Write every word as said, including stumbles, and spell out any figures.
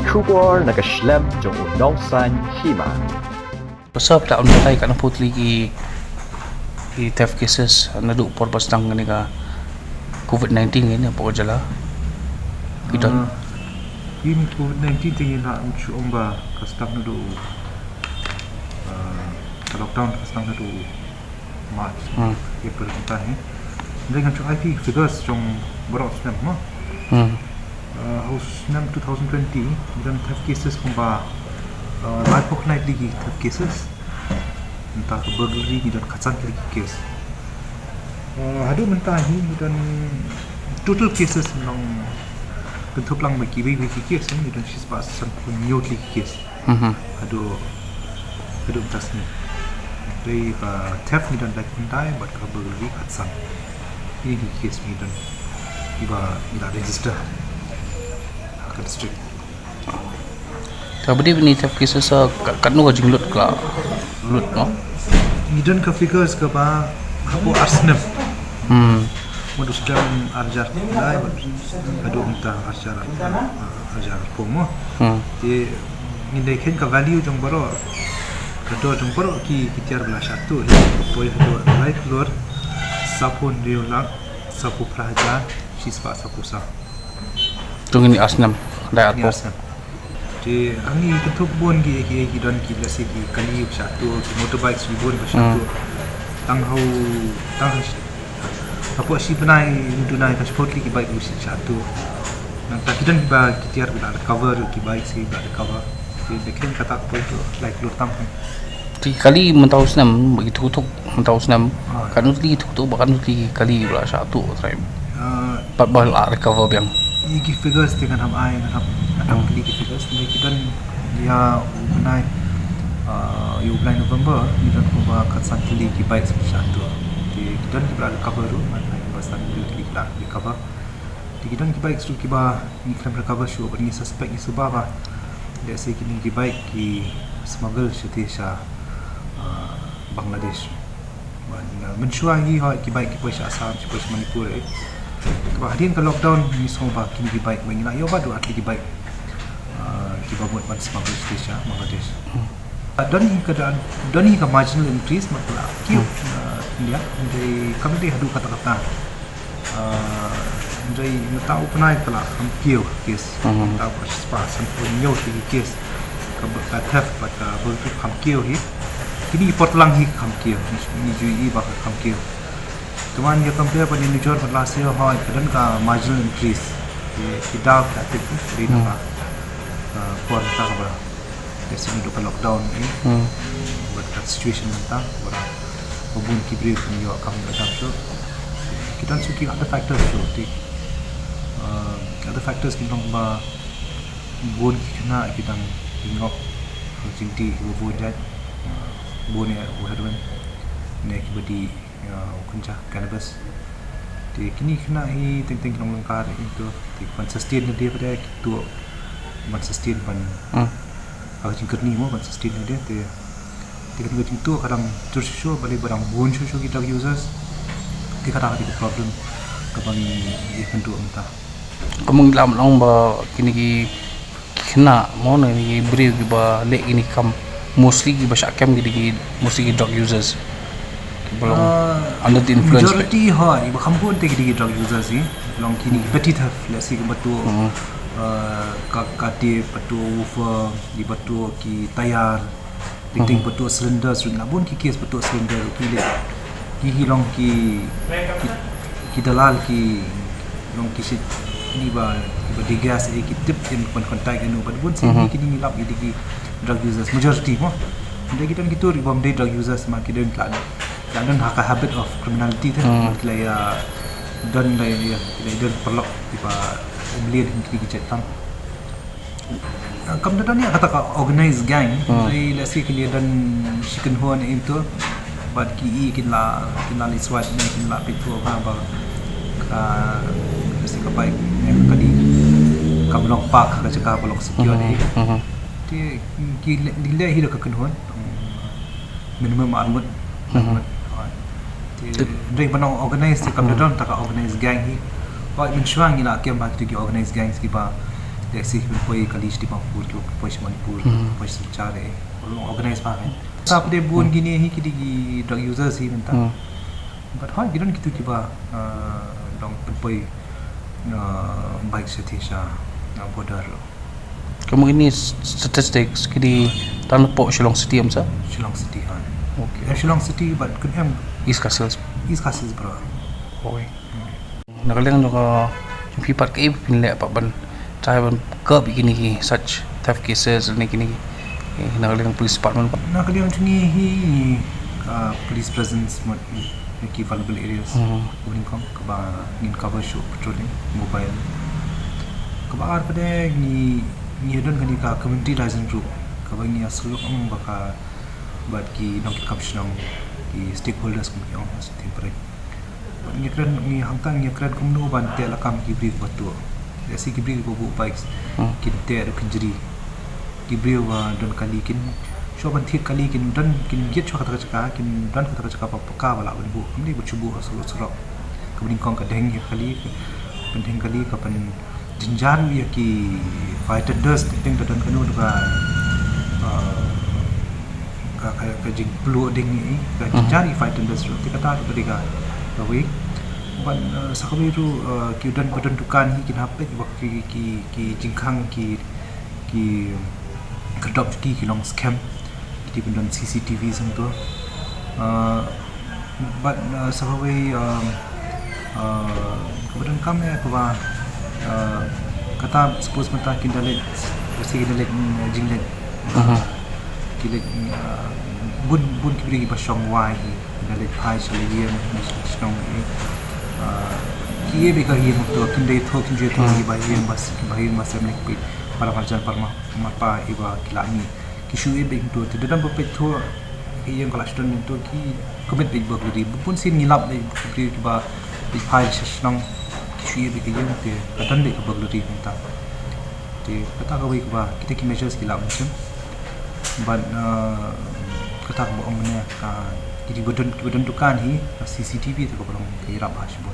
Khubor na ka shlem jong u nongsan hima. Pasal ta un batai katno putli ki ki theft cases naduh por ba sdang kane ka covid nineteen ne por jala. Ki don. Ah, in covid nineteen te ngi la ym shu ong ba ka sdang naduh, ah, ka lockdown ka sdang naduh March, Hmm. April mynta hi. Ngi ngan shu ai ki figures jong baroh snem mo. Hmm. Uh, ha u snem two thousand twenty ngi don theft cases kumba, uh, lai phew khyndai tylli ki theft cases. Mynta ka burglary ngi don khatsan tylli ki case. Uh, haduh mynta hi ngi don total cases, nang kynthup lang bad kiwei kiwei ki case, ngi don shispah sanphew hynñiew tylli ki case. Mhm. Haduh, haduh mynta sngi. Dei ba theft ngi don lai phew khyndai bad ka burglary khatsan. Kine ki case ngi don kiba ngi la register ha ka district. Te ba dei ba kine theft cases, ah, ka, katno ka jinglut ka la lut, no? Ngi don ka figures kaba hapoh ar snem. Hmm. Mut u snem ar hajar khyndai bad haduh mynta ar hajar, ah, ar hajar arphew mo. Hmm. Te ngin dei khein ka value jong baroh, ka dor jong baroh ki, ki tiar ba la shah tuh hi, poi haduh lai klur saphew hynriew lak saphew phra hajar shispah saphew saw. To ngin ïa ar snem, dei ar Ïa ar phew. Snem. Te hangne kynthup bun ki, ki, ki don ki, let's say, ki kali ba shah tuh, ki motorbikes ki bun ba shah Hmm. tuh. Tang ha u, tang ha shi, hapoh shi bnai, u duna tang shiphew tylli ki bike ba shah tuh. Nangta ki don kiba ki tiar ba la recover, ki bikes kiba la recover. Te da khein kata ka poi to lai klur tam. Te ki kali mynta u snem, ba ki thuk thuk mynta u snem. Ah. Katno tylli ki thuk thuk, bad katno tylli ki kali ba la shah tuh, trai. Ah. Pat ba la recover biang. Ïa ki figures te ngan hap ai, ngan hap, ngan hap Hmm. kylli ki figures. Te ki don ïa u bnai, ah, ïa u bnai November, ngi don kumba khatsan tylli ki bikes ba shah tuh. Te ki don kiba la recover ruh, ngan ai ba san tylli ki la recover. Te ki don ki bikes ruh kiba ngi khlem recover shuh, bad ngi suspect, ngi suba ba, let's say, kine ki bike ki smuggle shatei sha, ah, Bangladesh. Bad, ah, mynshuwa hi, ha, ki bike ki poi sha Assam, ki poi sha Manipur, eh. Te ba hadien ka lockdown ngi sngew ba kine ki bike ba ngi la ïoh ba haduh ar tylli ki bike, ah, kiba mut ban smuggle shatei sha Bangladesh. Hmm. Ah, don hi ka, don hi ka marginal increase, bad ka la kiew, Hmm. ah, India, hynrei kam dei haduh katta katta. Ah, hynrei mynta u bnai ka la kham kiew case. Mhm. Mynta ba shispah sanphew hynñiew tylli ki case. Ka ba, ka theft bad ka burglary kham kiew hi. Kine ki por tlang hi kham kiew. Ngi, ngi ju ïohi ba ka kham kiew. Te wan ïa compare bad ïa nujor bad last year, hooid ka don ka marginal increase. Ki, ki daw ka tip ri na Hmm. ka, ah, por mynta kaba Ka sien dei ka lockdown, eh. Hmm. Bad ka situation mynta, ba, ba bun ki briew kim ïoh kam da dap shuh. Ki don shuh ki other factors shuh, te, uh, other factors ki long ba bun ki khynnah ki dang ngop jingdih kiba bun jait. Uh, bun ïa u heroin ne kiba dih ïa u kynja, cannabis. Te kine ki khynnah hi teng teng ki nonglyngkar ïa kito. Te ki ban sustain ne dei pat de, kito ban sustain ban, Hmm. ha ka jingkyrni mo ban sustain ne dei. Te, te kane ka jingtuh ka dang jur shuh shuh, balei ba dang bun shuh shuh ki drug users. Te kata ka dei ka problem kaba ngi ïakynduh mynta. Kumba ngi la ong ba kine ki khynnah mo, ne kine ki briew kiba leh kine ki kam, mostly kiba shah kem ki dei ki, mostly ki drug users. Kiba long, ah, under the influence. Majority, ha, kiba kham bun te ki dei ki drug users hi. Long kine ki petty theft, let's say, kiba tuh, Hmm. ah, ka, ka tape, ba tuh woofer, kiba tuh ki tyre, Ding ding, Mhm. ba tuh cylinder, shu la bun ki case ba tuh cylinder, ki leh. Ki hi long ki, ki, ki dalal ki, long ki shit, ni ba, ba de gas, eh, ki tip ïa u ban contact ïa u, ba bun sien Mhm. ki, ki ngi lap ïa ki drug users, majority mo. Hynrei ki don ki tur ki bym dei drug users ma ki don la, la don ha ka habit of criminality te. Hmm. Ki la ïa don la ïa, ki la don paralok kiba ym mlien ha ki jait kam. Kam da don ïa kata ka organized gang, Hmm. hynrei lehse ki la don shi kynhun ïa kito, bad ki i kin la, kin la leit swat ne kin la pynthut ba, ba ka, lehse ka bike ne ka kali kam long park ha ka jaka ba long secure Hmm, eh. hmm. Te ki leh, ki leh hi da ka kynhun. Minimum arngut. Mhm. Arngut. Te, Te hynrei ban ong organized te kam da Mhm. don ta ka organized gang hi. Hooid, mynshuwa ngi la kem bad kito ki organized gangs kiba, Lehse ki pynpoi kali sha Dimapur, ki pynpoi sha Manipur, hmm, pynpoi sha Silchar, eh, long organize bha, eh. Sa pat de bun, hmm, kine hi ki dei ki drug users hi mynta. Hmm. But hooid ki don kitu kiba, uh, long pynpoi, uh, bike sha te sha, uh, border. Kum kine statistics ki dei tang hapoh Shillong City em sa? Shillong City, hooid. Okay. Em Shillong City, but kum em East Khasi Hills. East Khasi Hills baroh. Okay. Na ka liang jong ka, jong phi pat kaei ba phin leh pat ban try ban curb ïa kine ki such theft cases ne kine ki, eh, na ka liang police department pat? Na ka liang jong ngi hi, uh, police presence mut ïa ki vulnerable areas. Hmm. Kaba nyngkong kaba ngin cover shuh patrolling mobile. Kaba ar pat de ngi, ngi don kane ka community liaison group kaba ngi ïa sylloh ong ba ka, bad ki nongkitkam shnong, ki stakeholders kum ki ong ha shatei pareng. Ngi kren, ngi hangta ngi kren kumno ban teh lakam ki briew kiba tuh. Lehse ki briew kiba buh bikes, hmm, kin teh da kynjri. Ki briew ba don kali kin shuwa ban thied kali, kin don, kin jied shuwa kata ka jaka, kin don kata ka jaka ba paka ba lah ban buh. Kam dei ban shu buh ha surok surok. Kaba nyngkong ka dheng ïa kali, ka pyndheng kali, ka pyn jynjar ïa ki fire tenders, te teng ka don kano ka, uh, ka, ka, ka jingpluh ding i, ka, mhm, jynjar ïa ki fire tenders ruh, te kata ruh ka dei ka, kawei. Ban, uh, sa kawei ruh, uh, ki don, ba don dukan hi kin hap peit ba ki, ki, ki jingkhang ki, ki khyrdop ki, ki long skhem. Ki dei ban don C C T V hangto. Uh, But, uh, sa kawei, um, uh, kaba donkam eh kaba, uh, kata suppose mynta kin da leit, lehse kin da leit, mm, jingleit. Mhm. Ki leit, uh, bun, bun ki briew kiba shong wai hi, kin da leit phai sha la ïing, sha la shnong hi. Uh, ki ïa beit ka ïing to, kin da ïathuh, kin ïathuh, hmm, kiba ïing ba s-, kiba ïing ba sem leit peit para marjan, para ma-, marpa iba ki la mih. Ki shu ïa beit hangto, te da don ba peit to, ki ïing ka la sdang hangto, ki commit beit burglary. Bun sien ngi lap beit ki briew kiba peit phai sha shnong, ki shu ïa beit ki ïing, te ka don beit ka burglary mynta. Te kata kawei kaba kita ki measures ki la mynsiem. But, uh, kata kaba ong mynne, uh, ki dei ba don, kiba don dukan hi, ka C C T V te kaba long ka ïarap bha shibun.